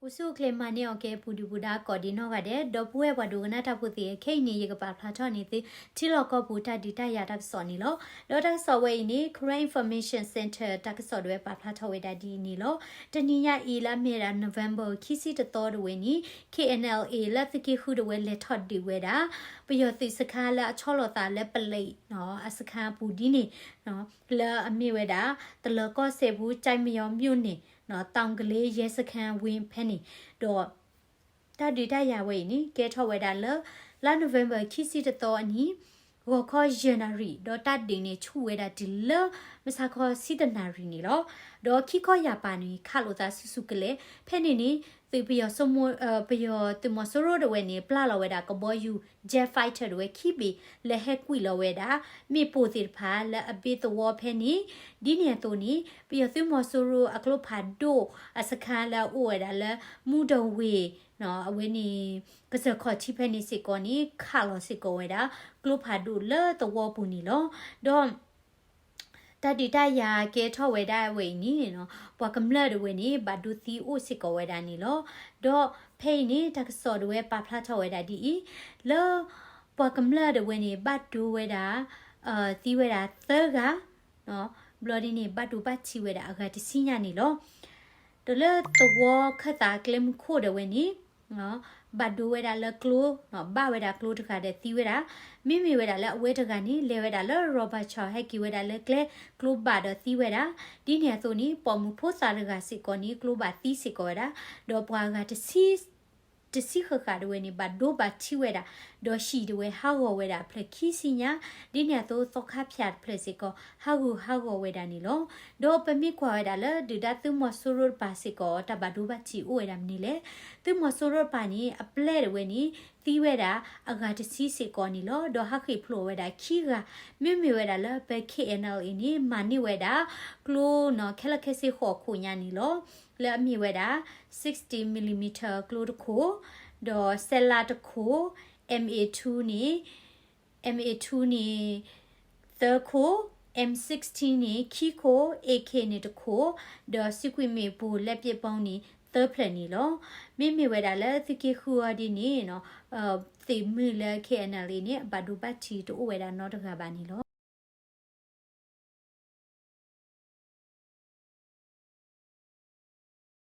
အိၣ်ဆူၣ်အိၣ်ချ့မၤန့ၢ်အီၤကဲ ပူၤဒုၣ်ပူၤဒါကိးဒံးနီၢ်ဂၤဒဲး ဒီပုၢ်ဝဲၢ်ပှၤဒိကနၣ်တၢ်ဖိသ့ၣ် ခဲအံၤန့ၣ် ယကပာ်ဖျါထီၣ်န့ၢ်သု ထံလီၢ်ကီၢ်ပူၤတၢ်ဒုးတၢ်ယၤတၢ်ကစီၣ်န့ၣ်လီၤ. ဒီးတၢ်ကစီၣ်ဝဲအံၤန့ၣ် Karen Information Center တၢ်ကစီၣ်ဒၣ်ဝဲပာ်ဖျါထီၣ်ဝဲဒၣ်ဒ်အံၤန့ၣ်လီၤ. တနံၤညါအံၤလၢအမ့ၢ်ဝဲဒၣ် November ခံဆံတသီဒၣ်ဝဲန့ၣ် K N L A လၢသုးက့ဃုဒၣ်ဝဲလဲၤထီၣ်ဒုးဝဲဒၣ် ပယီၤသုးစခါလၢအဆီၣ်လီၤသးလၢပလံး အစခါအပူၤဒ်န့ၣ် လၢအမ့ၢ်ဝဲဒၣ် တလၢၤကီၢ်စဲၣ်ပူၤ ကၠဲမယီၤ မြို့နယ် တောင်ကလေးရဲစခန်းဝင်းဖဲန့ၣ် ဒီး တၢ်ဒုးတၢ်ယၤဝဲအံၤန့ၣ် ကဲထီၣ်ဝဲဒၣ်လၢ လါ November ခံဆံတသီအနံၤ ဂီၤခီယဲၢ်နၣ်ရံၣ် ဒီးတၢ်ဒုးန့ၣ်ဆူၣ်ဝဲဒၣ်တုၤလၢ မုၢ်ဆါခီဆံတၢနၣ်ရံၣ်န့ၣ်လီၤ. ဒီးခံခီယာ်ပာ်န့ၣ် ခးလိာ်သးဆူၣ်ဆူၣ်ကလဲာ် ဖဲန့ၣ်န့ၣ် သုးပယီၤ ပယီၤသုးမီၤစိရိၤဒၣ်ဝဲန့ၣ် ပျၢ်လီၤဝဲဒၣ်ကဘီယူၤ Jet Fighter ဒၣ်ဝဲခံဘ့ၣ် လၢဟဲကွံာ်လီၤဝဲဒၣ် မ့ၣ်ပိၢ်သ့ၣ်တဖၣ်လၢအဘ့သဝီဖဲန့ၣ် ဒ်န့ၣ်အသိးန့ၣ် ပယီၤသုးမီၤစိရိၤအကျိဖးဒိၣ်အစခါလၢအအိၣ်ဝဲဒၣ်လၢ မူဒဝ့ၢ် အဝဲန့ၣ် ကစၢၢ်ခီၣ်ထံးဖဲန့ၣ်စ့ၢ်ကီးန့ၣ် ခးလီၤစ့ၢ်ကီးဝဲဒၣ် ကျိဖးဒိၣ်လၢသဝီပူၤန့ၣ်လီၤ. ဒီး တၢ်ဒုးတၢ်ယၤကဲထီၣ်ဝဲဒၣ်ဝဲအံၤန့ၣ် ပှၤကမျၢၢ်ဒၣ်ဝဲန့ၣ် ဘၣ်ဒိသံအိၣ်စ့ၢ်ကီးဝဲဒၣ်န့ၣ်လီၤ. ဒီးဖဲအံၤန့ၣ် တၢ်ကစီၣ်ဒၣ်ဝဲပာ်ဖျါထီၣ်ဝဲဒၣ်ဒ်အံၤ လၢ ပှၤကမျၢၢ်ဒၣ်ဝဲန့ၣ် ဘၣ်ဒိဝဲဒၣ် သံဝဲဒၣ်သၢဂၤ ဘျီဒ်န့ၣ် ဘၣ်ဒိဘၣ်ထံးဝဲဒၣ်အဂၤတဆံညါန့ၣ်လီၤ. ဒီးလၢသဝီခၢၣ်သးကျဲမုၢ်ခိၣ်ဒၣ်ဝဲန့ၣ် ဘၣ်ဒိဝဲဒၣ်လၢကျိ ဘၣ်ဝဲဒၣ်ကျိတဂၤဒီးသံဝဲဒၣ်, မ့မ့ၢ်ဝဲဒၣ်လၢအဝဲတဂၤန့ၣ် လဲၤဝဲဒၣ်လၢ ရဘၣ်ဆီၣ် ဟဲက့ၤဝဲဒၣ်လၢကျဲ ကျိဘၣ်ဒီးသံဝဲဒၣ်, ဒ်န့ၣ်အသိးန့ၣ် ပိာ်မုၣ်ဖိသၣ်တဂၤစ့ၢ်ကီးန့ၣ် ကျိဘၣ်သံစ့ၢ်ကီးဝဲဒၣ်, ဒီးပှၤအဂၤတဆံ တဆံဃၣ်ဃၣ်ဒၣ်ဝဲန့ၣ် ဘၣ်ဒိဘၣ်ထံးဝဲဒၣ်, ဒီးဟံၣ်ဒၣ်ဝဲဟးဂီၤဝဲဒၣ်အဖျၢၣ်ခံဆံညါ, ဒ်န့ၣ်အသိးသီခါဖၠၣ်တဖျၢၣ်စ့ၢ်ကီး ဟးဂူာ်ဟးဂီၤဝဲဒၣ်န့ၣ်လီၤ. ဒီးပမ့ၢ်ကွၢ်ဝဲဒၣ်လၢဒုၣ်ဒါသုးမီၤစိရိၤတပၤစ့ၢ်ကီး တၢ်ဘၣ်ဒိဘၣ်ထံးအိၣ်ဝဲဒၣ်မနုၤလဲၣ်. သုးမီၤစိရိၤတပၤန့ၣ် အပျဲၢ်ဒၣ်ဝဲန့ၣ် သံဝဲဒၣ်အဂၤတဆံစ့ၢ်ကီးန့ၣ်လီၤ. ဒီးဟးဃ့ၢ်ဖျိးဝဲဒၣ်ခံဂၤ, မ့မ့ၢ်ဝဲဒၣ်လၢပ K N L A န့ၣ် မၤန့ၢ်ဝဲဒၣ် ကျိနီၣ် ခဲလၢာ်ခဲဆ့ဃိးခိၣ်ညါန့ၣ်လီၤ. လၢအမ့ၢ်ဝဲဒၣ် sixty millimeter ကျိတခိၣ်, ဒီးစဲးလးတခိၣ်, M eight two န့ၣ် M eight two န့ၣ် သၢခိၣ်, M sixteen န့ၣ် ခံခိၣ်, A K န့ၣ်တခိၣ်, ဒီးစံးကွံာ်မ့ၣ်ပိၢ် လက်ပစ်ဗုံး န့ၣ် သၢဖျၢၣ်န့ၣ်လီၤ. မ့မ့ၢ်ဝဲဒၣ်လၢသုးက့ဃုအီၤဒ်န့ၣ် သ့ၣ်မုၢ်လၢ K N L A န့ၣ် အဘၣ်ဒိဘၣ်ထံးတအိၣ်ဝဲဒၣ်နီတဂၤဘၣ်န့ၣ်လီၤ.